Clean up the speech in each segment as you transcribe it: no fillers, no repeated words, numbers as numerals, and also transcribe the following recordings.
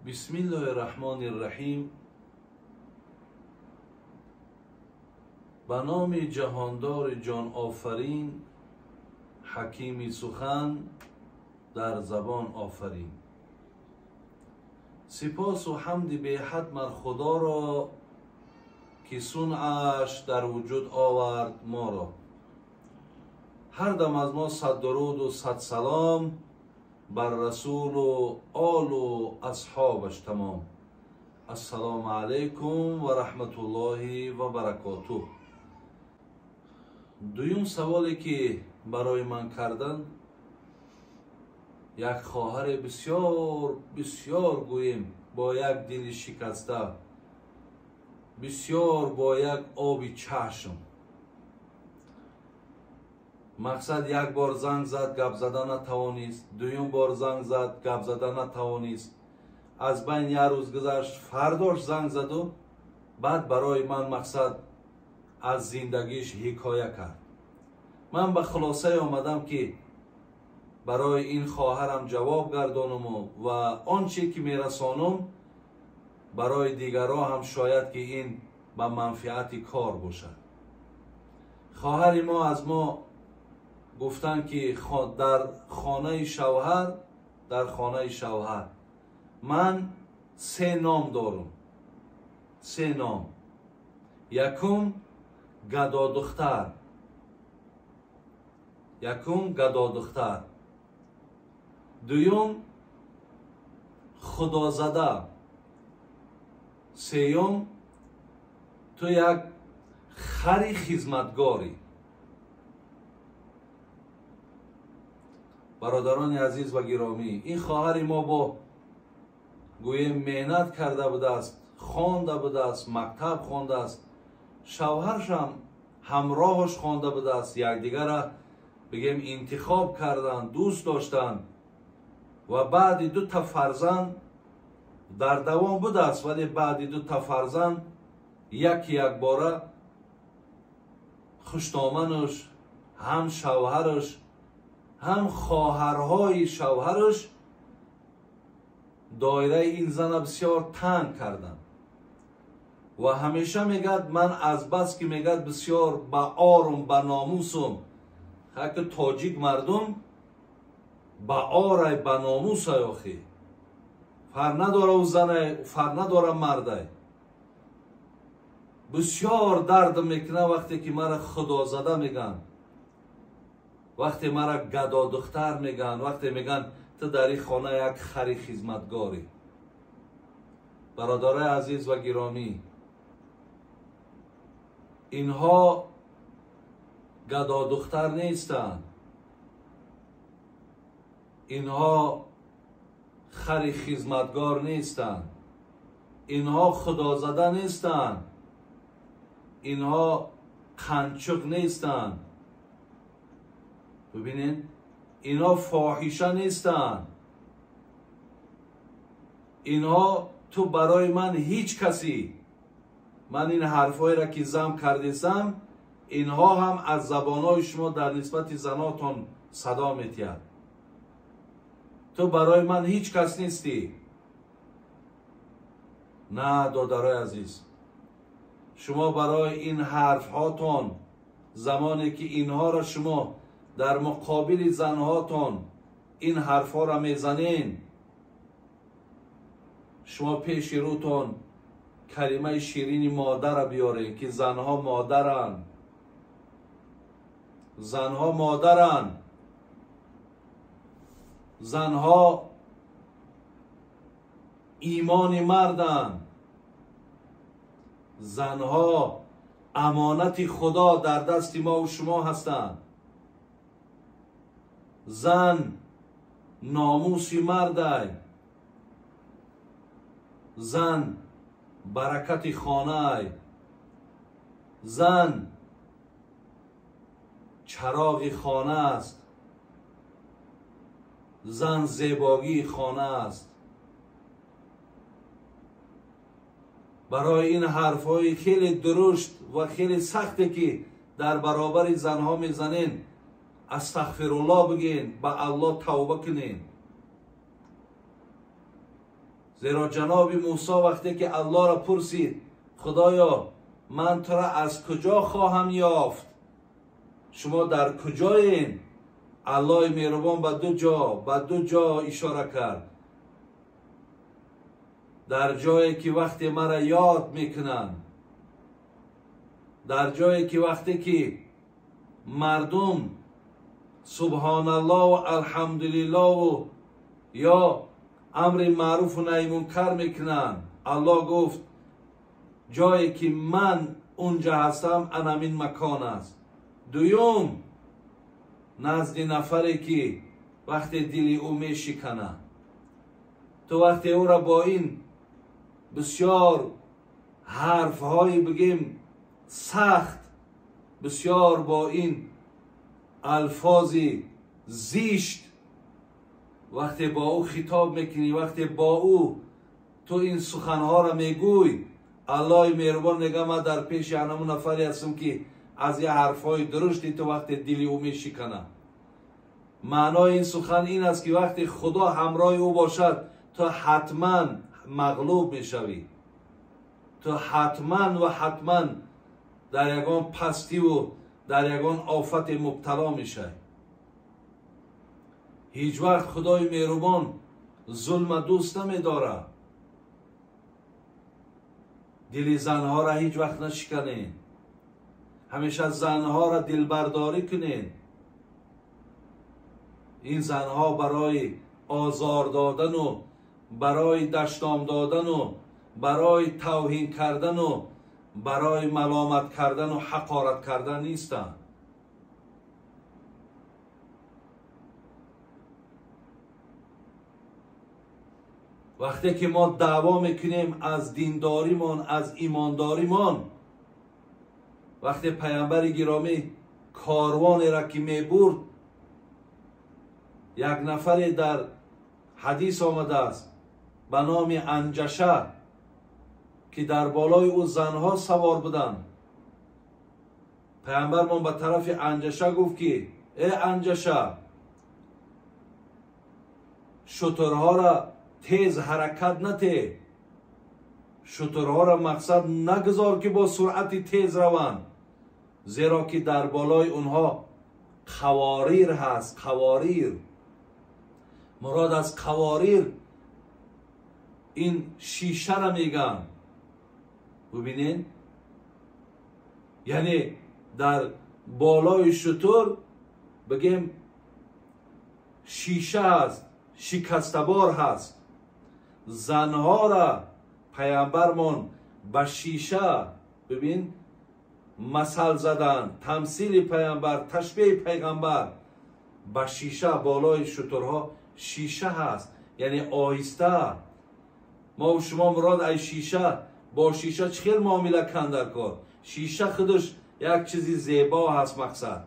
Бисмиллоҳи раҳмони раҳим. Ба номи ҷаҳондори ҷонофарин, ҳакими сухан дар забон офарин. Сипосу ҳамди беҳад мар Худоро, ки сунъаш дар вуҷуд овард моро. Ҳар дам аз мо сад дуруду сад салом бар расулу олу асҳобаш тамом. Ассалому алайкум ва раҳматуллоҳи ва баракотуҳ. Дуюм саволе ки барои ман карданд, як хоҳаре бисёр бисёр гӯем бо як дили шикаста, бисёр бо як оби чашм. Мақсад як бор занг зад, гап зада натавонист, дуюм бор занг зад, гап зада натавонист. Аз байн як рӯз гузашт, фардош занг заду баъд барои ман мақсад аз зиндагиш ҳикоя кард. Ман ба хулосае омадам ки барои ин хоҳарам ҷавоб гардонуму ва он че ки мерасонум барои дигарҳо ҳам шояд ки ин ба манфиати кор бошад. Хоҳари мо аз мо гуфтанд ки дар хонаи шавҳар, дар хонаи шавҳар ман се ном дорум. Се ном. Якум гадодухтар. Якум гадодухтар. Дуюм худозада. Сеюм ту як хари хизматгорӣ. Бародарони азиз ва гиромӣ, ин хоҳари мо бо гӯем меҳнат карда будааст, хонда будааст, мактаб хондааст, шавҳаршам ҳамроҳаш хонда будааст, якдигара бигем интихоб карданд, дӯст доштанд ва баъди дута фарзанд дар давом будааст, вале баъди дута фарзанд яки якбора хуштоманаш, ҳам шавҳараш, ҳам хоҳарҳои шавҳараш доираи ин зана бисёр танг карданд. Ва ҳамеша мегӯяд ман аз бас ки мегӯяд бисёр ба орум, ба номусум. Хаки тоҷик мардум ба орай, ба номусай охи. Фарқ надора ӯ занай, фарқ надора мардай. Бисёр дард мекунад вақте ки мара худозада мегӯянд, вақте мара гадодухтар мегӯянд, вақте мегӯянд ту дар ин хона як хари хизматгорӣ. Бародарои азиз ва гиромӣ, инҳо гадодухтар нестанд, инҳо хари хизматгор нестанд, инҳо худозада нестанд, инҳо қанчуқ нестанд. Бибинед, инҳо фоҳиша нестанд, инҳо ту барои ман ҳеҷ касӣ. Ман ин ҳарфҳоеро ки зам кардесам, инҳо ҳам аз забонҳои шумо дар нисбати занотон садо метиҳад. Ту барои ман ҳеҷ кас нестӣ. На, додарои азиз, шумо барои ин ҳарфҳотон замоне ки инҳоро шумо дар муқобили занҳотон ин ҳарфҳоро мезанен, шумо пеши рӯтон калимаи ширини модарро биёрен ки занҳо модаранд, занҳо модаранд, занҳо имони марданд, занҳо амонати Худо дар дасти мо ва шумо ҳастанд. Зан номуси мардай, зан баракати хонаай, зан чароғи хона аст, зан зебогии хона аст. Барои ин ҳарфҳои хеле дурушт ва хеле сахте ки дар баробари занҳо мезанен, астағфируллоҳ бигӯен, ба Аллоҳ тавба кунен. Зеро ҷаноби Мусо вақте ки Аллоҳро пурсид, Худоё, ман туро аз куҷо хоҳам ёфт? Шумо дар куҷоед? Аллоҳи меҳрубон ба ду ҷо ишора кард. Дар ҷое ки вақте маро ёд мекунанд, дар ҷое ки вақте ки мардум субҳоналлоҳ ва алҳамдулиллоҳ ё амри маъруфу наҳи мункар мекунанд, Аллоҳ гуфт ҷое ки ман унҷа ҳастам анамин макон аст. Дуюм, назди нафаре ки вақте дили ӯ мешиканад, ту вақте ӯро бо ин бисёр ҳарфҳое бигем сахт, бисёр бо ин алфози зишт вақте бо ӯ хитоб мекунӣ, вақте бо ӯ ту ин суханҳоро мегӯй, Аллоҳи меҳрубон мегӯяд ман дар пеши ҳамон нафаре ҳастам ки аз як ҳарфҳои дурушти ту вақте дили ӯ мешиканад. Маънои ин сухан ин аст ки вақте Худо ҳамроҳи ӯ бошад, ту ҳатман мағлуб мешавӣ, ту ҳатман ва ҳатман дар ягон пастиву дар ягон офате мубтало мешавӣ. Ҳеҷ вақт Худои меҳрубон зулма дӯст намедорад. Дили занҳоро ҳеҷ вақт нашиканед, ҳамеша занҳоро дилбардорӣ кунед. Ин занҳо барои озор додану барои дашном додану барои тавҳин кардану барои маломат кардану ҳақорат кардан нестанд. Вақте ки мо даъво мекунем аз диндоримон, аз имондоримон, вақте паямбари гиромӣ корвонеро ки мебурд, як нафаре дар ҳадис омадааст ба номи Анҷаша ки дар болои ӯ занҳо савор буданд. Паямбармон ба тарафи Анҷаша гуфт ки э Анҷаша, шутурҳоро тез ҳаракат нате, шутурҳоро мақсад нагузор ки бо суръати тез раванд, зеро ки дар болои онҳо қаворир ҳаст. Қаворир, мурод аз қаворир ин шишаро мегӯянд. Бубинед, яъне дар болои шутур бигем шиша ҳаст, шикастабор ҳаст. Занҳоро паямбармон ба шиша бибин масал задан, тамсили паямбар, ташбеҳи пайғамбар ба шиша, болои шутурҳо шиша ҳаст, яъне оҳиста. Мо шумо мурод ай шиша, бо шиша чӣ хел муомила кан дар кор? Шиша худаш як чизи зебо ҳаст, мақсад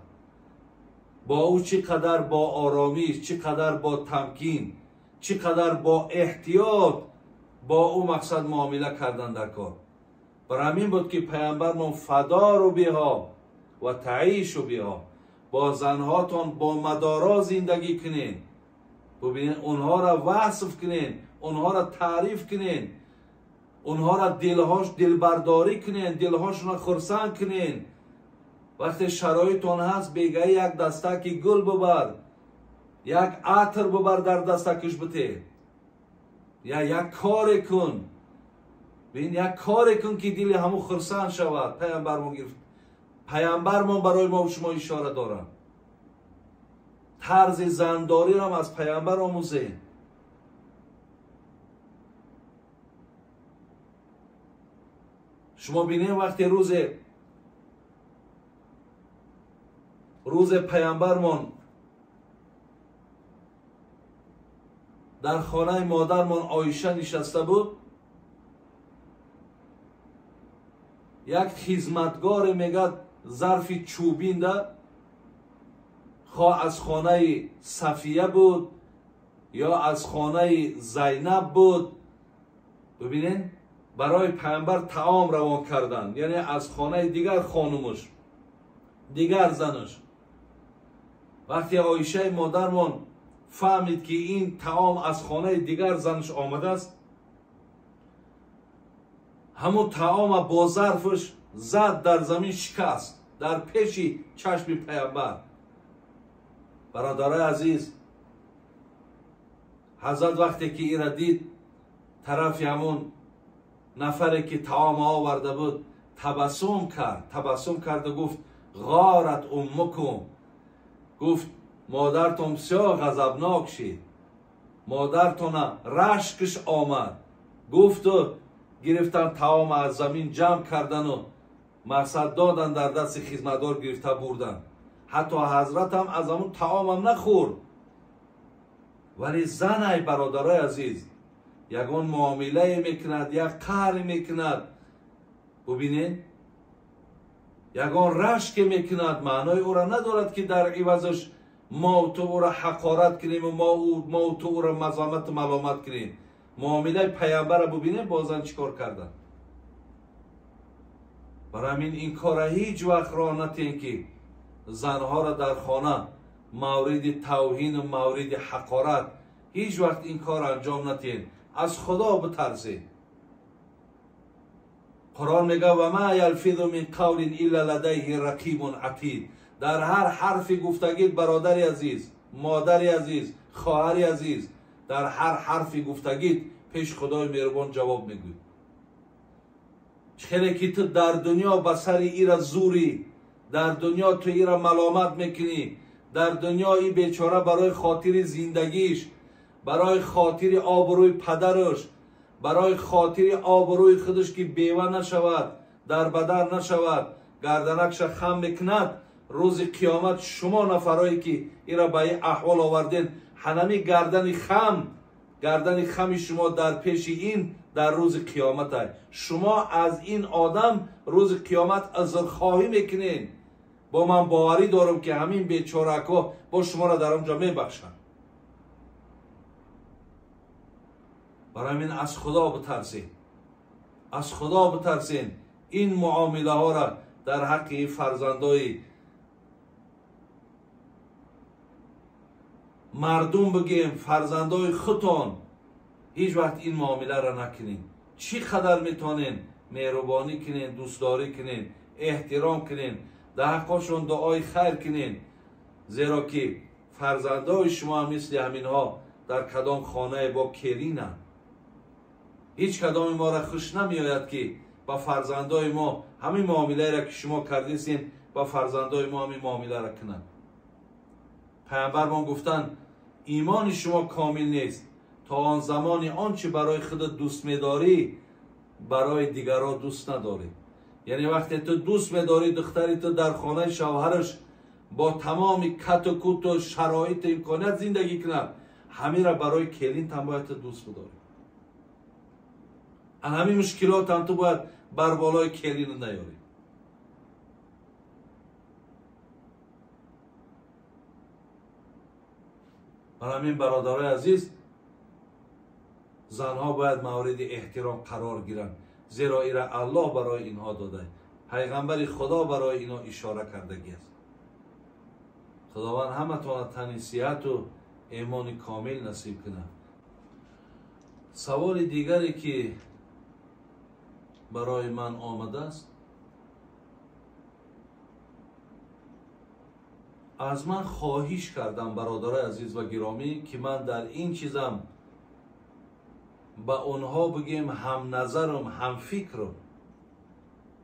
бо ӯ чӣ қадар бо оромиш, чӣ қадар бо тамкин, чӣ қадар бо эҳтиёт бо ӯ мақсад муомила кардан дар кор. Бар ҳамин буд ки паямбармон фадору биҳо ва таишу биҳо, бо занҳотон бо мадоро зиндагӣ кунед, бубинед, онҳоро васф кунед, онҳоро таъриф кунед, онҳоро дилҳош дилбардорӣ кунед, дилҳошонро хурсанд кунед. Вақте шароитон ҳаст, бегаи як дастаки гул бубар, як атр бубар дар дастакиш бите, я як коре кун, бин як коре кун ки дили ҳамун хурсанд шавад. Паямбармон гирифт, паямбармон барои мо шумо ишора дорад. Тарзи зандориам аз паямбар омӯзед. Шумо бинед вақте рӯзе паямбармон дар хонаи модармон Оиша нишаста буд, як хизматгоре мегӯяд зарфи чӯбинда, хоҳ аз хонаи Сафия буд ё аз хонаи Зайнаб буд, бибинед, барои паямбар таом равон карданд, яъне аз хонаи дигар хонумуш, дигар зануш. Вақте Оишаи модармон фаҳмид ки ин таом аз хонаи дигар зануш омадааст, Ҳамун таома бо зарфаш зад дар замин шикаст дар пеши чашми паямбар. Бародарои азиз, ҳазрат вақте ки ира дид, тарафи ҳамун нафаре ки таом оварда буд табассум кард. Табассум карда гуфт: ғорат уммукум. Гуфт: модартон бисёр ғазабнок шид, модартона рашкш омад. Гуфту гирифтан таом аз замин ҷамъ кардану мақсад додан дар дасти хизматдор гирифта бурдан. Ҳатто ҳазратам аз ҳамун таомам нахӯрд. Вале занай, бародарои азиз, ягон муомилае мекунад, як қаҳре мекунад, бубинед, ягон рашке мекунад, маънои ӯра надорад ки дар ивазаш мо ту ӯра ҳақорат кунем ва мо ту ӯра мазамату маломат кунем. Муомилаи паямбара бубинем, бозан чӣ кор кардан. Барои ҳамин ин кора ҳеҷ вақт роҳ натиҳем ки занҳоро дар хона мавриди тавҳину мавриди ҳақорат ҳеҷ вақт ин кор анҷом натиҳем. Аз Худо битарсед. Қуръон мегӯяд: ва ма ялфизу мин қавлин илла ладайҳи рақибун атид. Дар ҳар ҳарфи гуфтагит, бародари азиз, модари азиз, хоҳари азиз, дар ҳар ҳарфи гуфтагит пеш Худои меҳрубон ҷавоб мегӯй. Хеле ки ту дар дунё ба сари ира зурӣ, дар дунё ту ира маломат мекунӣ, дар дунё и бечора барои хотири зиндагиш, барои хотири обрӯи падараш, барои хотири обрӯи худаш ки бева нашавад, дар бадар нашавад, гарданакша хам мекунад. Рӯзи қиёмат шумо нафарое ки ира ба ин аҳвол оварден, ҳанами гардани хам, гардани хами шумо дар пеши ин дар рӯзи қиёмат ай. Шумо аз ин одам рӯзи қиёмат узрхоҳӣ мекунед. Бо ман боварӣ дорам ки ҳамин бечорако бо шуморо дар он ҷо мебахшанд. Барои ҳамин аз Худо битарсед, аз Худо битарсед. Ин муомилаҳоро дар ҳаққи фарзандои мардум бигем, фарзандои худтон, ҳеҷ вақт ин муомиларо накунед. Чӣ қадар метавонед меҳрубонӣ кунед, дӯстдорӣ кунед, эҳтиром кунед, дар ҳаққошон дуои хайр кунед, зеро ки фарзандои шумо ҳам мисли ҳаминҳо дар кадом хонае бо келинанд. Ҳеҷ кадоми моро хуш намеояд ки ба фарзандои мо ҳамин муомилаеро ки шумо кардистед, ба фарзандои мо ҳамин муомиларо кунанд. Паямбармон гуфтанд: имони шумо комил нест то он замони он чи барои худат дӯст медорӣ барои дигарро дӯст надорӣ. Яъне вақте ту дӯст медорӣ духтари ту дар хонаи шавҳараш бо тамоми кату куту шароиту имконият зиндагӣ кунад, ҳамира барои келинтам бояд ту дӯст бидорӣ. Ан ҳамин мушкилотам ту бояд бар болои келину наёрӣ. Барои ҳамин бародарои азиз, занҳо бояд мавриди эҳтиром қарор гиранд, зеро ира Аллоҳ барои инҳо дода, пайғамбари Худо барои инҳо ишора кардагӣ аст. Худованд ҳаматона тани сиҳату имони комил насиб кунад. Саволи дигаре ки барои ман омадааст, аз ман хоҳиш кардам, бародарои азиз ва гиромӣ, ки ман дар ин чизам ба онҳо бигем ҳамназарам, ҳамфикрам,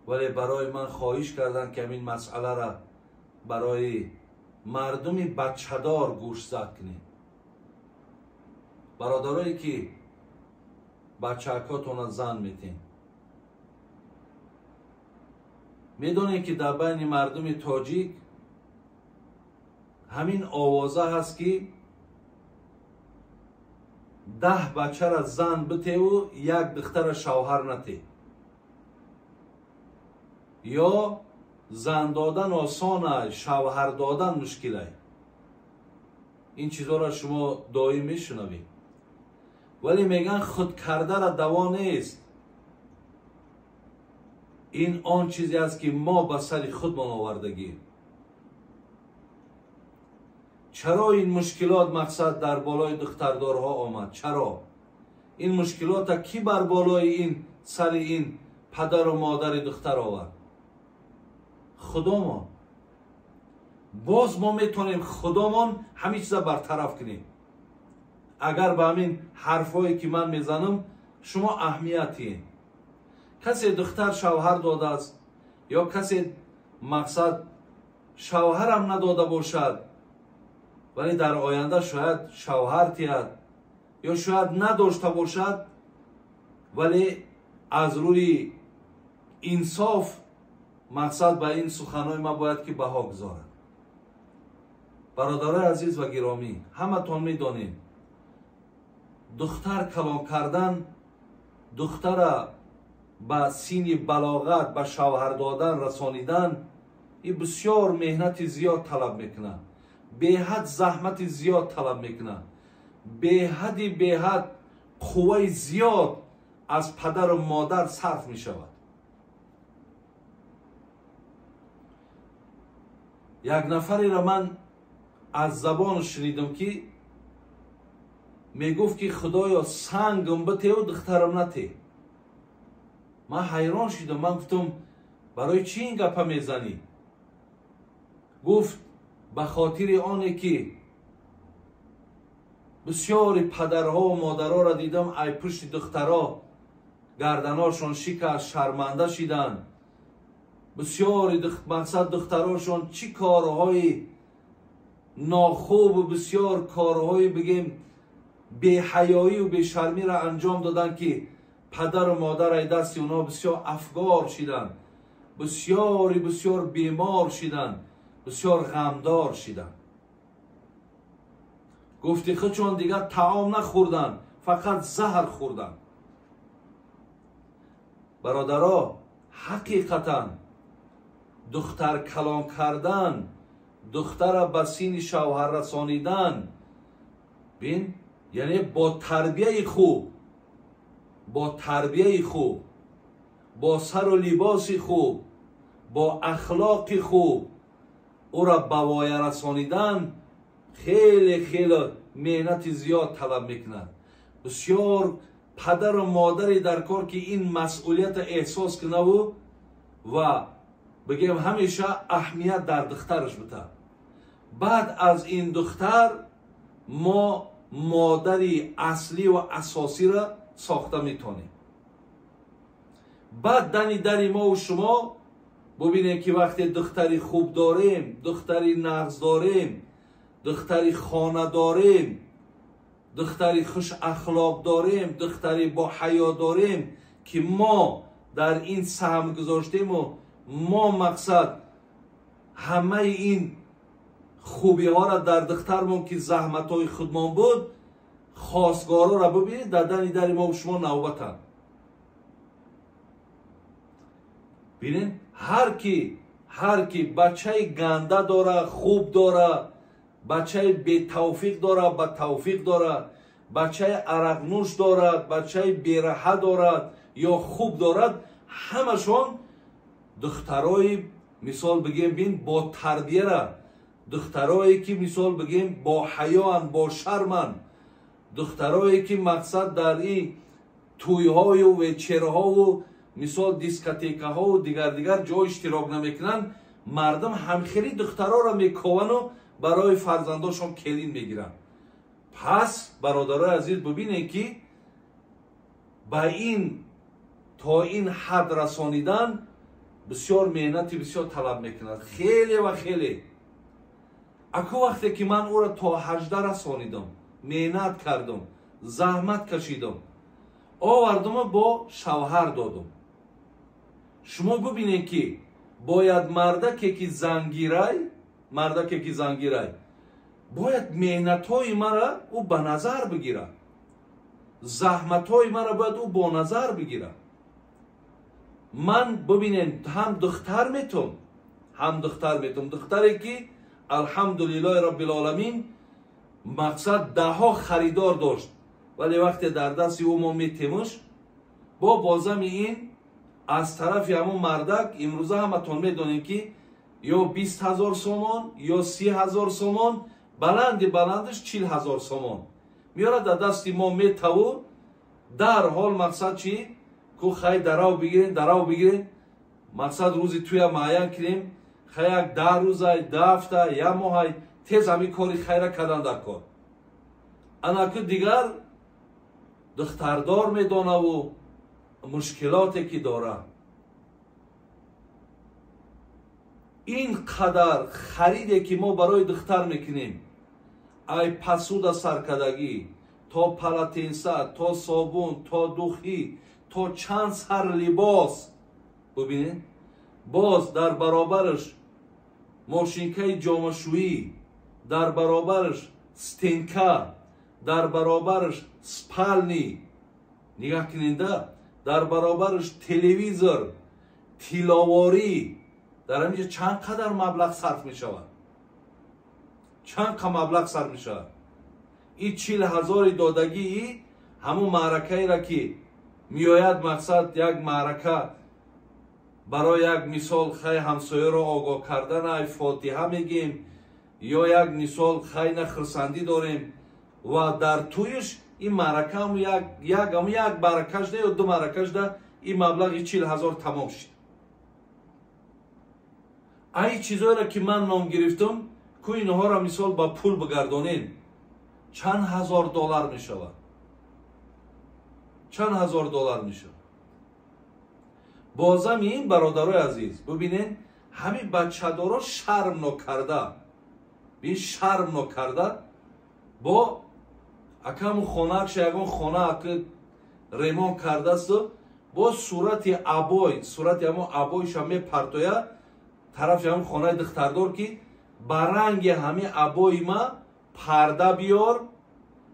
вале барои ман хоҳиш карданд ки ҳамин масъаларо барои мардуми бачадор гӯшзад кунем. Бародарое ки бачаакотона зан метем, медонем ки дар байни мардуми тоҷик ҳамин овоза ҳаст ки 10 бачара зан битеву як духтара шавҳар нате, ё зан додан осона, шавҳар додан мушкилай. Ин чизҳоро шумо доим мешунавед. Вале мегӯянд худкардара даво нест. Ин он чизе аст ки мо ба сари худмон овардагием. Чаро ин мушкилот мақсад дар болои духтардорҳо омад? Чаро ин мушкилота ки бар болои ин сари ин падару модари духтар овард. Худомон боз мо метавонем худомон ҳамин чиза бартараф кунем. Агар ба ҳамин ҳарфҳое ки ман мезанам шумо аҳамият диҳед. Касе духтар шавҳар додааст ё касе мақсад шавҳарам надода бошад, вале дар оянда шояд шавҳар тиҳад ё шояд надошта бошад, вале аз рӯи инсоф мақсад ба ин суханҳои ман бояд ки баҳо гузорад. Бародарои азиз ва гиромӣ, ҳаматон медонед, духтар калон кардан, духтара ба синни балоғат, ба шавҳар додан расонидан ин бисёр меҳнати зиёд талаб мекунад, беҳад заҳмати зиёд талаб мекунад, беҳади беҳад қувваи зиёд аз падару модар сарф мешавад. Як нафареро ман аз забон шунидам ки мегуфт ки худоё сангам битеву духтарам нате. Ман ҳайрон шудам, ман гуфтам барои чӣ ин гапа мезанӣ? Гуфт ба хотири оне ки бисёри падарҳову модарҳоро дидам ай пушти духтаро гарданошон шикаст, шарманда шиданд. Бисёри мақсад духтарошон чӣ корҳои нохубу бисёр корҳои бигем беҳаёию бешармиро анҷом доданд ки падару модар ай дасти онҳо бисёр афгор шиданд, бисёри бисёр бемор шиданд, бисёр ғамдор шиданд. Гуфти худшон дигар таом нахӯрданд, фақат заҳр хӯрданд. Бародаро, ҳақиқатан духтар калон кардан, духтара ба синни шавҳар расонидан, бин, яъне бо тарбияи хуб, бо тарбияи хуб, бо сару либоси хуб, бо ахлоқи хуб ӯра ба воя расонидан хеле хеле меҳнати зиёд талаб мекунад. Бисёр падару модаре дар кор ки ин масъулиятро эҳсос кунаву ва бигем ҳамеша аҳамият дар духтараш бутад. Баъд аз ин духтар мо модари аслӣ ва асосиро сохта метавонем. Баъд дани дари мову шумо бубинем ки вақте духтари хуб дорем, духтари нағз дорем, духтари хона дорем, духтари хушахлоқ дорем, духтари бо ҳаё дорем ки мо дар ин саҳм гузоштему мо мақсад ҳамаи ин хубиҳоро дар духтармон ки заҳматҳои худмон буд, хостгорҳоро бубинед дар дани дари мо шумо навбатанд. Бинед, ҳар ки бачаи ганда дора, хуб дора, бачаи бетавфиқ дора, ба тавфиқ дора, бачаи арақнӯш дорад, бачаи бераҳа дорад ё хуб дорад, ҳамашон духтарои мисол бигем бин бо тарбияра, духтарое ки мисол бигем бо ҳаёанд, бо шарманд, духтарое ки мақсад дар ин тӯйҳою вечерҳову мисол дискотекаҳову дигар дигар ҷо иштирок намекунанд, мардум ҳамхели духтароро мековану барои фарзандошон келин мегиранд. Пас бародарои азиз, бубинед ки ба ин то ин ҳад расонидан бисёр меҳнати бисёр талаб мекунад, хеле ва хеле. Аку вақте ки ман ӯро то 18 расонидам, меҳнат кардам, заҳмат кашидам, овардаму бо шавҳар додам. Шумо бубинед ки бояд мардаке ки зангирай, мардаке ки зангирай, бояд меҳнатҳои мара ӯ ба назар бигирад, заҳматҳои мара бояд ӯ бо назар бигирад. Ман бубинед ҳам духтар метум, ҳам духтар метум, духтаре ки алҳамдулиллоҳи роббил оламин мақсад даҳҳо харидор дошт, вале вақте дар дасти ӯ мо метемуш, бо бозами ин аз тарафи ҳамон мардак имрӯза ҳаматон медонем ки ё 20 000 сомон ё 30 000 сомон, баланди баландаш 40 000 сомон меорад дар дасти мо метаву. Дар ҳол мақсад чӣ? Ку хай дарав бигирен, дарав бигирен, мақсад рӯзи туя муайян кунем, хай як 10 рӯзай, 10 ҳафта, як моҳай, тез ҳамин кори хайра кардан дар кор. Анаку дигар духтардор медонаву мушкилоте ки дора. Ин қадар хариде ки мо барои духтар мекунем, ай пасуда саркардагӣ то палатенса, то собун, то духӣ, то чанд сар либос, бубинед, боз дар баробараш мошинкаи ҷомашӯӣ, дар баробараш стенка, дар баробараш спални, нигаҳ куненда, дар баробараш телевизор, тиловорӣ. Дар ҳаминҷа чанд қадар маблағ сарф мешавад? Чанд қа маблағ сарф мешавад? И 40 ҳазори додагии ҳамун маъракаеро ки меояд, мақсад як маърака барои як мисол хай ҳамсояро огоҳ кардан, ай фотиҳа мегем, ё як мисол хай на хурсандӣ дорем, ва дар тӯйш ин маърака як маъракашда ё ду маъракашда ин маблағи 40 ҳазор тамом шуд. Ай чизоеро ки ман ном гирифтам, ку инҳоро мисол ба пул бигардонем, чанд ҳазор доллар мешавад? Чанд ҳазор доллар мешавад? Бозам ин бародарои азиз, бубинед, ҳамин бачадоро шарм нокарда, бин шарм нокарда бо акаму хонаакша ягон хона аки ремонт кардасту бо сурати абой, сурати ҳамон абойша мепартоя тарафи ҳамон хонаи духтардор, ки ба ранги ҳамин абои ма парда биёр,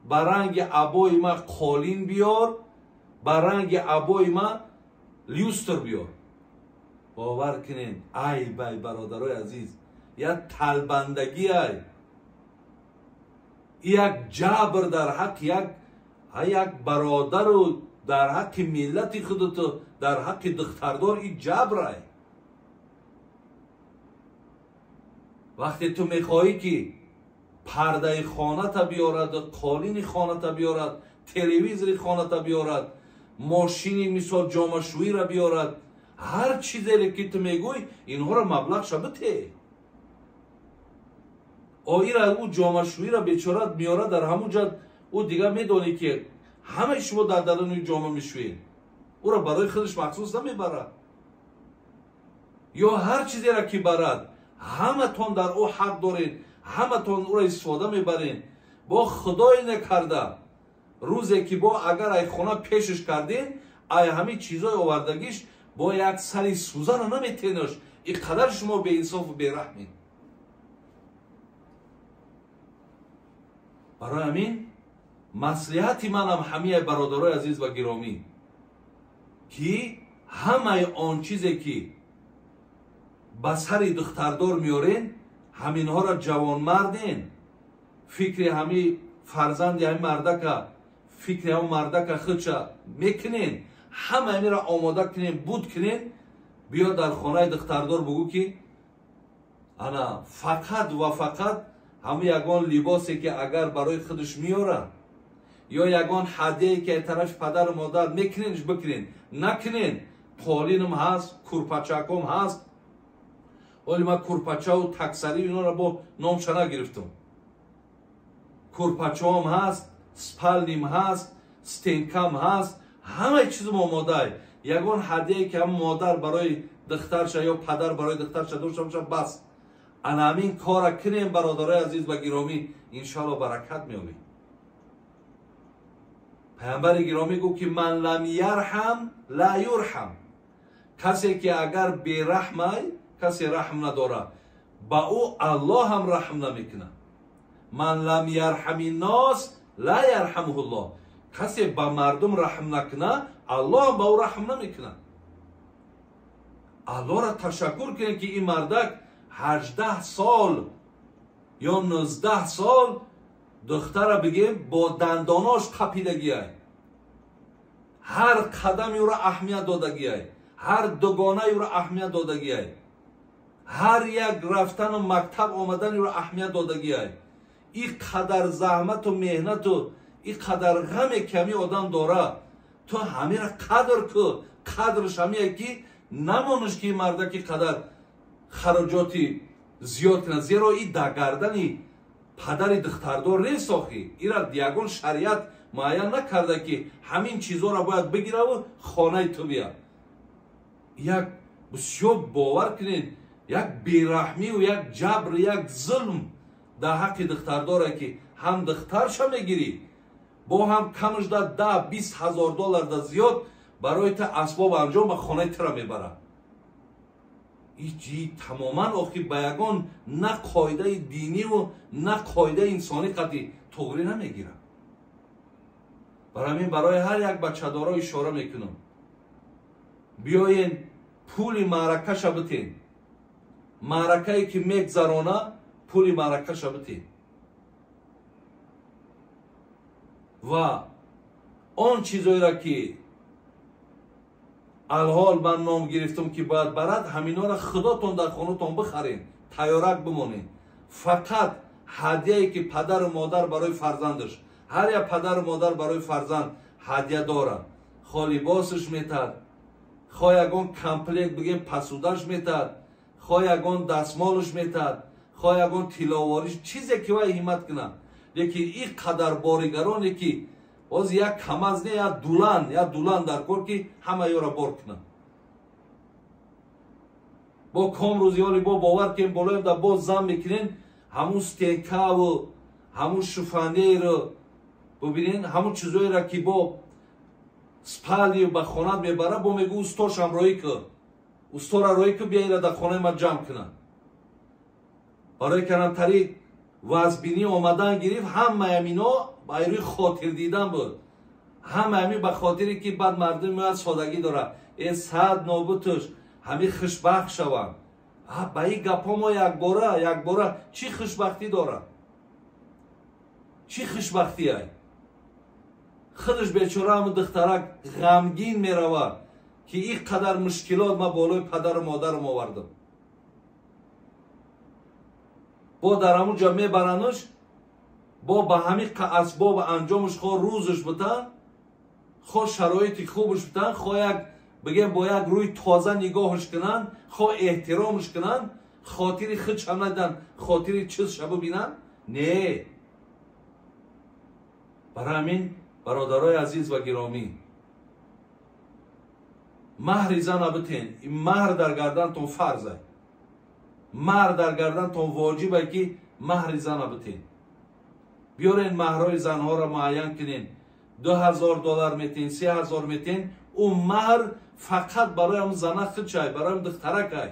ба ранги абои ма қолин биёр, ба ранги абои ма люстр биёр. Бовар кунед, ай бай бародарои азиз, як талбандагӣ ай, як ҷабр дар ҳаққи як бародару дар ҳаққи миллати худату дар ҳаққи духтардор ин ҷабр ай. Вақте ту мехоҳӣ ки пардаи хоната биёрад, қолини хоната биёрад, телевизори хоната биёрад, мошини мисол ҷомашӯиро биёрад, ҳар чизере ки ту мегӯй, инҳоро маблағша бите. Оира ӯ ҷомашӯиро бечора меёрад, дар ҳамун ҷа ӯ дигар медонӣ ки ҳамаи шумо дар даруни ҷома мешӯед, ӯро барои худаш махсус намебарад. Ё ҳар чизеро ки барад, ҳаматон дар ӯ ҳақ доред, ҳаматон ӯро истифода мебаред. Бо худое накарда рӯзе ки бо агар ай хона пешаш кардем, ай ҳамин чизои овардагиш бо як сари сӯзана наметенаш. Ин қадар шумо беинсофу бераҳмед. Барои ҳамин маслиҳати манам ҳамияи бародарои азиз ва гиромӣ, ки ҳамаи он чизе ки ба сари духтардор меорен, ҳаминҳоро ҷавонмарден, фикри ҳами фарзанди ҳами мардака, фикри ҳами мардака худша мекунен, ҳама ҳаминро омода кунен, буд кунен, биё дар хонаи духтардор бугӯ ки ана фақат ва фақат ҳамун ягон либосе ки агар барои худаш меорад, ё ягон ҳадияе ки тарафи падару модар мекуненш бикунен, накунен, қолинам ҳаст, курпачаком ҳаст. Оли ман курпачаву таксарӣ инҳоро бо номша нагирифтам. Курпачаом ҳаст, спалним ҳаст, стенкам ҳаст, ҳамаи чизм омодаай. Ягон ҳадияе ки ҳам модар барои духтарша ё падар барои духтарша дошта бошад, бас. Ана ҳамин кора кунем бародарои азиз ва гиромӣ, иншоалло баракат меёбед. Паямбари гиромӣ гуфт ки ман лам ярҳам ла юрҳам. Касе ки агар бераҳмай, касе раҳм надорад, ба ӯ Аллоҳ ҳам раҳм намекунад. Ман лам ярҳами нос ла ярҳамуҳуллоҳ. Касе ба мардум раҳм накунад, Аллоҳ ба ӯ раҳм намекунад. Аллоҳро ташаккур кунед ки ин мардак 18 сол ё 19 сол духтара бигем бо дандонош қапидагиай, ҳар қадами ӯро аҳамият додагиай, ҳар дугонаи ӯро аҳамият додагиай, ҳар як рафтану мактаб омадани ӯро аҳамият додагиай. Ин қадар заҳмату меҳнату ин қадар ғаме ки ҳамин одам дорад, ту ҳаминро қадр кӯ, Қадрш ҳамие ки намонаш ки мардаки қадар хароҷоти зиёд кунад, зеро и дар гардани падари духтардор нест. Охи ира ягон шариат муайян накарда ки ҳамин чизоро бояд бигираву хонаи ту бия. Як бисёр бовар кунед, як бераҳмию як ҷабр, як зулм дар ҳаққи духтардоре ки ҳам духтарша мегирӣ, бо ҳам камш да 10-20 ҳазор доллар да зиёд барои та асбоб анҷом ба хонаи тура мебарад. Ичи тамоман охи ба ягон на қоидаи диниву на қоидаи инсонӣ қатъи туғрӣ намегирад. Барои ҳамин барои ҳар як бачадоро ишора мекунам, биёен пули маъракаша битен, маъракае ки мегзарона пули маъракаша битен ва он чизоеро ки алҳол ман ном гирифтам ки бояд барад, ҳаминора худотон дар хонатон бихарен, тайёрак бимонед. Фақат ҳадияе ки падару модар барои фарзандаш, ҳар як падару модар барои фарзанд ҳадия дорад, хо либосаш метад, хо ягон комплект бигем пасудаш метад, хо ягон дастмолаш метад, хо ягон тилловориш, чизе ки вай ҳиммат кунад. Лекин ин қадар боригароне ки боз як камаз не, як дулан дар кор ки ҳама ёра бор кунад. Бо ком рӯзи оли бо бовар кем болоем да боз зан мекунен, ҳамун стенкаву ҳамун шифонеру бубинен, ҳамун чизоеро ки бо спалию ба хонат мебара, бо мегӯ устошам роӣ кун, устора роӣ кун, бия ира дар хонаи ман ҷамъ кунад. Барои канамтари вазбинӣ омадан гирифт, ҳамаи амино ба рӯи хотир дидан буд. Ҳама ҳамин ба хотире ки баъд мардум меояд содагӣ дорад, э сад нобутуш ҳамин хушбахт шаванд. Ба ин гапҳо мо якбора чӣ хушбахтӣ дорад? Чӣ хушбахтӣ ай? Худаш бечора ҳамун духтарак ғамгин меравад ки ин қадар мушкилот ман болои падару модарам овардам. Бо дар ҳамун ҷо мебарануш, бо ба ҳамин асбобу анҷомаш хо рӯзаш бутан, хо шароити хубаш бутан, хо як бигем бо як рӯи тоза нигоҳаш кунанд, хо эҳтиромаш кунанд, хотири худшам надидан, хотири чизша бибинанд. Не. Барои ҳамин бародарои азиз ва гиромӣ, маҳри зана битен. Ин маҳр дар гардантон фарз аст, маҳр дар гардантон воҷиб аст ки маҳри зана битен. Биёрен маҳрҳои занҳоро муайян кунен, 2000 доллар метен, 3000 метен. Ӯ маҳр фақат барои ҳамун зана худшай, барои ҳамун духтаракай.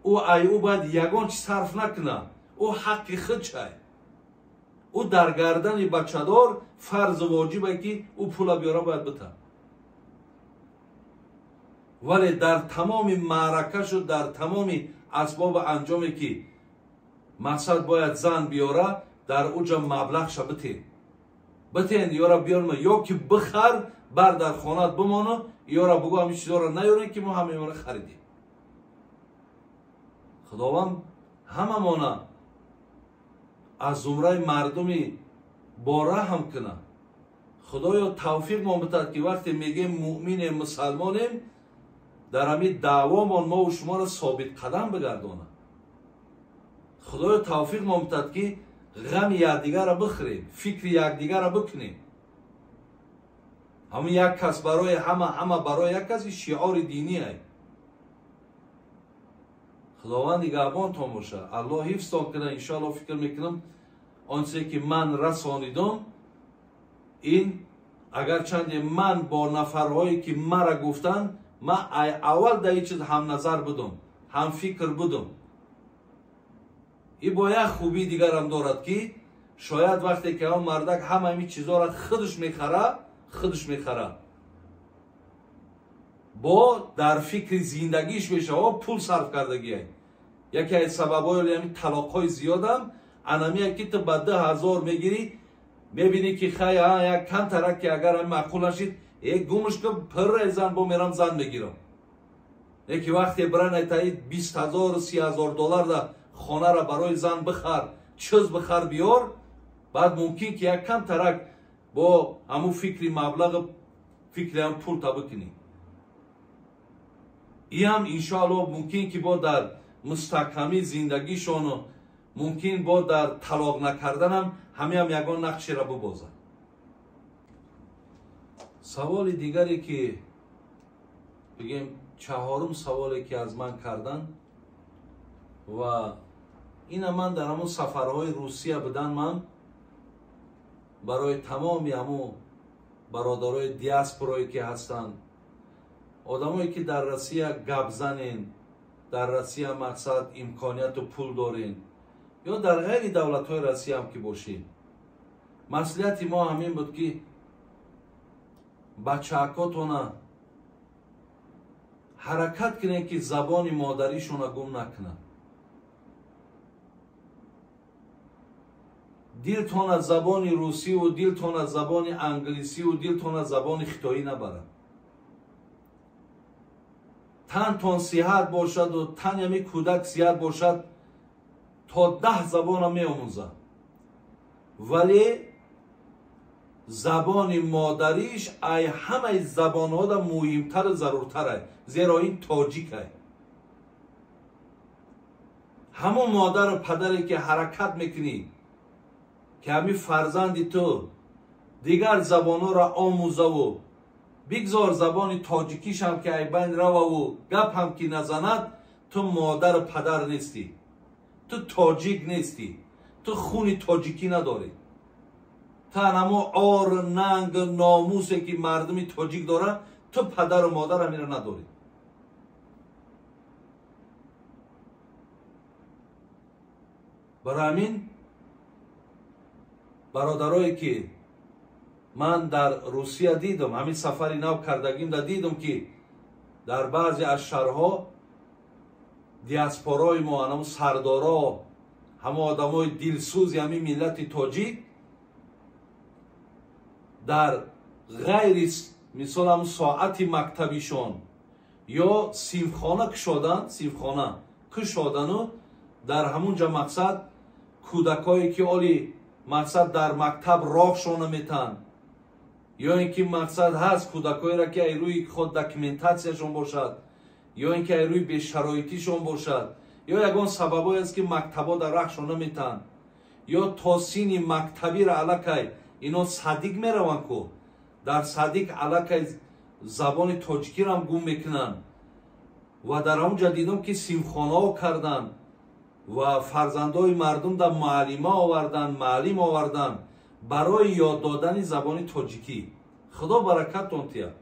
Ӯ ай ӯ бояд ягон чиз сарф накунад, ӯ ҳаққи худшай. Ӯ дар гардани бачадор фарзу воҷиб аст ки ӯ пула биёра бояд битад. Вале дар тамоми маъракашу дар тамоми асбобу анҷоме ки мақсад бояд зан биёра, дар уҷа маблағша битен. Битен ёра биёрма, ё ки бихар, бар дар хонат бимону, ёра бугӯ ҳамин чизоро наёрем ки мо ҳамаёра харидем. Худованд ҳамамона аз зумраи мардуми бораҳм кунад. Худоё тавфиқмон битад ки вақте мегӯем муъминем, мусалмонем, дар ҳамин даъвомон мову шуморо собитқадам бигардонад. Худоё тавфиқмон битад ки ғами якдигарро бихӯрем, фикри якдигарро бикунем. Ҳамун як кас барои ҳама, ҳама барои як кас, шиори динӣ ай. Худованд нигаҳбонтон бошад, Аллоҳ ҳифзтон кунад. Иншоаллоҳ фикр мекунам он чизе ки ман расонидам, ин агарчанде ман бо нафарҳое ки мара гуфтанд, ман аввал дар ин чиз ҳамназар будам, ҳамфикр будам. И бо як хубии дигарам дорад ки шояд вақте ки он мардак ҳама ин чизоро худаш мехарад, бо дар фикри зиндагиш мешава, пул сарф кардагиай. Яке аз сабабҳои ҳамин талоқҳои зиёдам анамия ки ту ба 2000 мегирӣ, мебинӣ ки хай як камтарак ки агар ҳамин маъқул нашид, гумш ки пирре зан бо мерам зан мегирам. Яки вақте биран айтаи 20 000 30 000 доллар да хонара барои зан бихар, чиз бихар биёр, баъд мумкин ки як камтарак бо ҳамун фикри маблағ, фикри ҳам пул та бикунӣ. Иам иншоалло мумкин ки бо дар мустаҳкамии зиндагишону мумкин бо дар талоқ накарданам ҳамеам ягон нақшеро бибозад. Саволи дигаре ки бигем, чаҳорум саволе ки аз ман кардан ва ина ман дар ҳамон сафарҳои Русия будан, ман барои тамоми ҳамон бародарои диаспорое ки ҳастанд, одамое ки дар Россия гап занен, дар Россия мақсад имконияту пул дорен ё дар ғайри давлатҳои Россияам ки бошед, маслиҳати мо ҳамин буд ки бачаакотона ҳаракат кунед ки забони модаришона гум накунад. Дилтон аз забони русиву дилтон аз забони англисиву дилтон аз забони хитоӣ набарад. Тантон сиҳат бошаду тан ями кӯдак сиҳат бошад, то 10 забона меомӯзад, вале забони модариш ай ҳамаи забонҳода муҳимтару заруртарай, зеро ин тоҷикай. Ҳамон модару падаре ки ҳаракат мекунӣ ки ҳамин фарзанди ту дигар забонҳоро омӯзаву бигзор забони тоҷикишам ки ай байн рававу гап ҳам ки назанад, ту модару падар нестӣ, ту тоҷик нестӣ, ту хуни тоҷикӣ надорӣ. Ту анамо ор, нанг, номусе ки мардуми тоҷик дорад, ту падару модар ҳаминро надорӣ. Барои ҳамин бародарое ки ман дар Русия дидам, ҳамин сафари нав кардагимда дидам ки дар баъзе аз шаҳрҳо диаспорои мо, анам сардоро, ҳама одамои дилсӯзи ҳамин миллати тоҷик дар ғайри мисол ҳам соати мактабишон ё синфхона кушодан, синфхона кушодану дар ҳамун ҷа мақсад кӯдакое ки оли мақсад дар мактаб роҳшон наметаҳанд, ё ин ки мақсад ҳаст кӯдакоеро ки ай рӯи худ документатсияшон бошад, ё ин ки ай рӯи бешароитишон бошад, ё ягон сабабое аст ки мактабҳо дар раҳшон наметаҳанд, ё то синни мактабиро аллакай ино садик мераванд ку дар садик аллакай забони тоҷикиро ҳам гум мекунанд. Ва дар ҳамон ҷа дидам ки синфхонаҳо карданд ва фарзандои мардум дар муаллима овардан, маълим овардан барои ёд додани забони тоҷикӣ. Худо баракаттон тиҳад,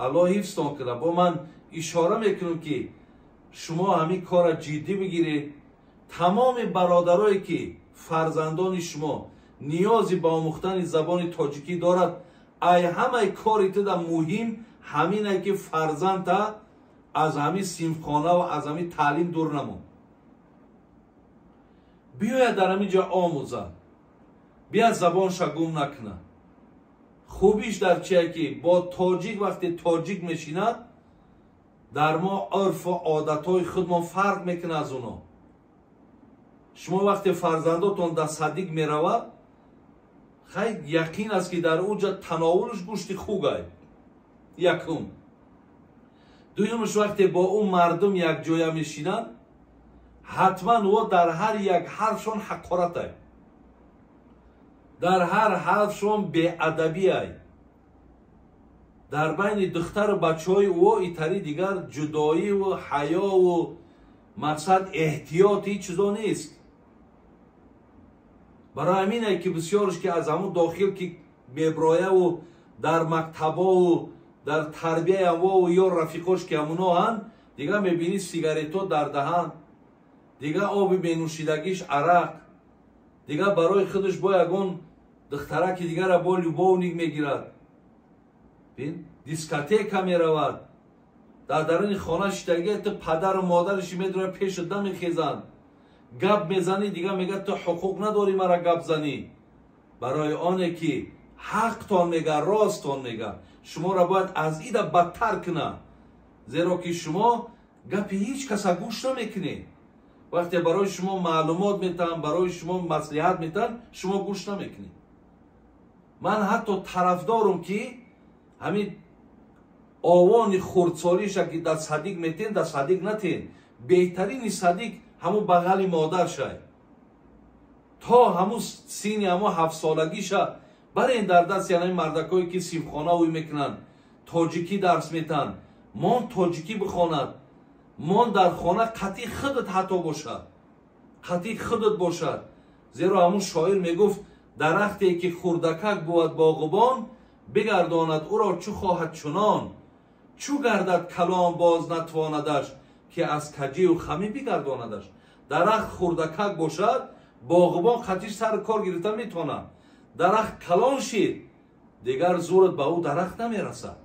Аллоҳ ҳифзтон кунад. Бо ман ишора мекунам ки шумо ҳамин корро ҷиддӣ бигиред. Тамоми бародарое ки фарзандони шумо ниёзи ба омӯхтани забони тоҷикӣ дорад, ай ҳамаи кори туда муҳим ҳамине ки фарзандта аз ҳамин синфхона ва аз ҳамин таълим дур намон. Биёяд дар ҳамин ҷо омӯзад, биёяд забонша гум накунад. Хубиш дар чие ки бо тоҷик вақте тоҷик мешинад, дар мо урфу одатҳои худмон фарқ мекунад аз оно. Шумо вақте фарзандотон дар садик меравад, хай яқин аст ки дар он ҷа тановулш гӯшти хугай. Якум. Дуюмш, вақте бо ӯ мардум якҷоя мешинанд, ҳатман ӯ дар ҳар як ҳарфшон ҳақоратай, дар ҳар ҳарфшон беадабиай. Дар байни духтару бачаҳои ӯ итари дигар ҷудоиву ҳаёву мақсад эҳтиёт ҳеҷ чизо нест. Барои ҳамине ки бисёрш ки аз ҳамун дохил ки меброяву дар мактабову дар тарбияявову ё рафиқош ки ҳамуноҳанд, дигар мебинӣ сигаретҳо дар даҳан, дигар оби менӯшидагиш арақ, дигар барои худаш бо ягон духтараки дигара бо любовник мегирад, дискотека меравад, дар даруни хона шиштагия ту падару модараши медорад пешу дамехезанд, гап мезанӣ, дигар мегӯяд ту ҳуқуқ надорӣ мара гап занӣ. Барои оне ки ҳақтон мега, росттон мега, шуморо бояд аз ида бадтар кунад, зеро ки шумо гапи ҳеҷ каса гӯш намекунед. Вақте барои шумо маълумот метаҳанд, барои шумо маслиҳат метаҳанд, шумо гӯш намекунед. Ман ҳатто тарафдорум ки ҳамин Овони хурдсолиша ки дар садик метен, дар садик натен. Беҳтарини садик ҳамун бағали модаршай. То ҳамун синни ҳамун ҳафтсолагиша барен дар дасти ҳамин мардакое ки синфхона ӯй мекунанд, тоҷикӣ дарс метаҳанд. Мон тоҷикӣ бихонад, мон дар хона қатъи худат ҳатто бошад, қатъи худат бошад. Зеро ҳамун шоир мегуфт: дарахте ки хурдакак бувад боғубон, бигардонад ӯро чу хоҳад чунон. Чу гардад калом боз натвонадаш, ки аз каҷию хамӣ бигардонадаш. Дарахт хурдакак бошад, боғубон қатиш сари кор гирифта метавонад. Дарахт калон шид, дигар зурат ба ӯ дарахт намерасад.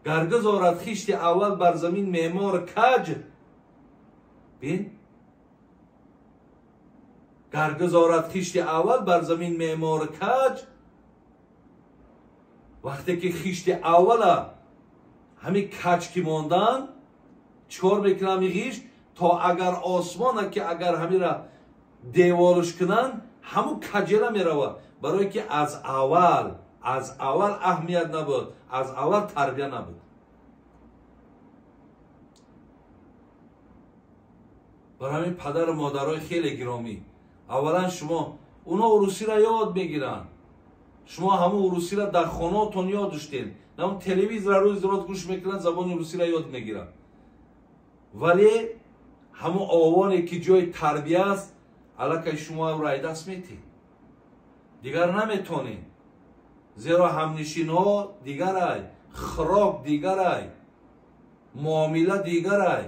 Гар гузорад хишти аввал бар замин меъмор каҷ, бин, гар гузорад хишти аввал бар замин меъмор каҷ, вақте ки хишти аввала ҳамин каҷ ки мондан, чикор мекунам ин хишт? То агар осмона ки агар ҳамира деворш кунанд, ҳамун каҷера меравад. Барое ки аз аввал аҳамият набуд, аз аввал тарбия набуд. Барои ҳамин падару модарои хеле гиромӣ, аввалан шумо оно урусиро ёд мегиранд. Шумо ҳамун урусиро дар хонаотон ёд доштед. Ҳамун телевизорро рӯзи род гӯш мекунанд, забони урусиро ёд мегиранд. Вале ҳамун овоне ки ҷои тарбия аст, аллакай шумо ӯро ай даст метед. Дигар наметонед. Зеро ҳамнишинҳо дигарай, хӯрок дигарай, муомила дигарай.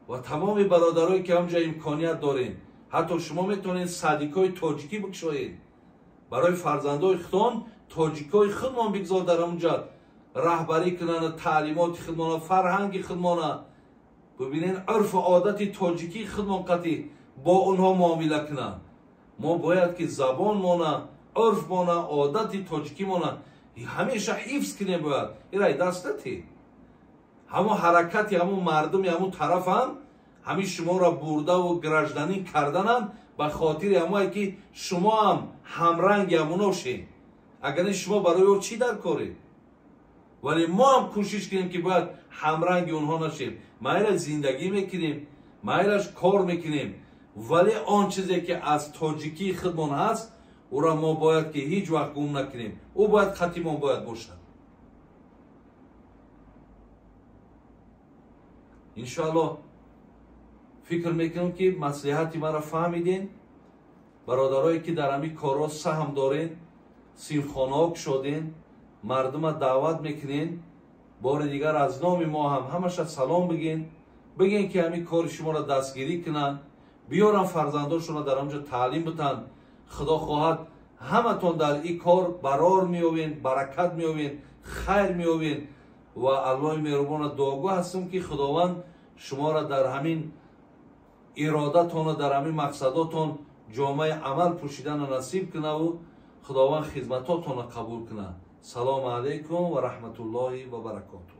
Ва тамоми бародарое ки ҳамҷа имконият доред, ҳатто шумо метавонед садикҳои тоҷикӣ бикушоед. Барои фарзандои худтон тоҷикҳои худмон бигзор дар ҳамунҷа раҳбарӣ кунанд, таълимоти худмона, фарҳанги худмона. Бибинед, урфу одати тоҷикии худмон қатъи бо онҳо муомила кунанд. Мо бояд ки забонмона, урфмона, одати тоҷикимона ҳамеша ҳифз кунем. Бояд ирай даст натед. Ҳамун ҳаракати ҳамун мардуми ҳамун тарафам ҳамин шуморо бурдаву гражданин карданам ба хотири ҳамое ки шумо ҳам ҳамранги ҳамуно шед. Агар не шумо барои ӯ чӣ дар коред? Вале мо ҳам кӯшиш кунем ки бояд ҳамранги онҳо нашем. Майлаш зиндагӣ мекунем, майлаш кор мекунем, вале он чизе ки аз тоҷикии худмон ҳаст, ӯро мо бояд ки ҳеҷ вақт гум накунем. Ӯ бояд хатимон бояд бошад. Иншоаллоҳ фикр мекунам ки маслиҳати маро фаҳмиден. Бародарое ки дар ҳамин корҳо саҳм дорен, синфхонаҳо кушоден, мардума даъват мекунен, бори дигар аз номи мо ҳам ҳамаша салом биген, биген ки ҳамин кори шуморо дастгирӣ кунанд, биёран фарзандошонро дар ҳамҷо таълим битанд. Худо хоҳад ҳаматон дар ин кор барор меёбен, баракат меёбен, хайр меёбен. Ва Аллоҳи меҳрубона дуогӯ ҳастам ки Худованд шуморо дар ҳамин иродатону дар ҳамин мақсадотон ҷомаи амал пӯшиданро насиб кунаву Худованд хизматотонро қабул кунад. Салому алайкум ва раҳматуллоҳи ва баракотуҳ.